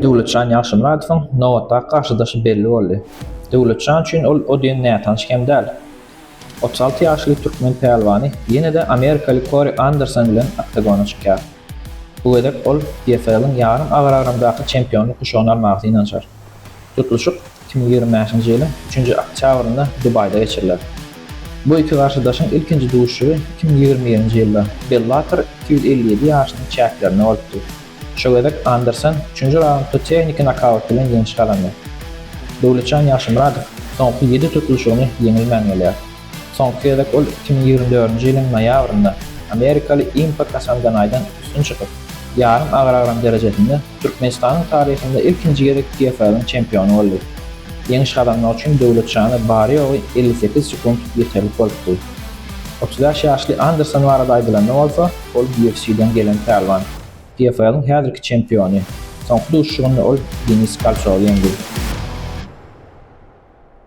Döwletjan Ýagşymyradowyň nobatdaky garşydaşy belli boldy. Döwletjan üçin ol o diýen nätanyş hem däl. 36 ýaşly türkmen pälwany ýene-de amerikaly Kori Anderson bilen oktagona çykýar. Bu gezek ol PFL-iň ýarym agyr agramdaky çempionlyk guşagyny almaga synanyşar. Tutluşyk 2025-nji ýylyň üçünji oktýabrynda Dubaýda geçiriler. Bu iki garşydaşyň ilkinji duşuşygy 2021-nji ýylda Bellator 257 ýaryşynyň çäklerinde bolupdy. Şo gezek Anderson üçünji raundda tehniki nokaut bilen ýeňiş gazandy. Döwletjan Ýagşymyradow soňky ýedi tutluşygyny ýeňilmän gelýär. Soňky gezek ol 2024-nji ýylyň noýabrynda amerikaly Impa Kasanganaýdan üstün çykyp, ýarym agyr agram derejesinde Türkmenistanyň taryhynda ilkinji gezek PFL-iň çempiony boldy. Ýeňiş gazanmak üçin Döwletjana bary-ýogy 58 sekunt ýeterlik bolupdy. 35 ýaşly Anderson barada aýdylanda bolsa, ol UFC-den gelen pälwan. PFL-iň häzirki çempiony. Soňky duşuşygynda ol Denis Kolçowy ýeňdi.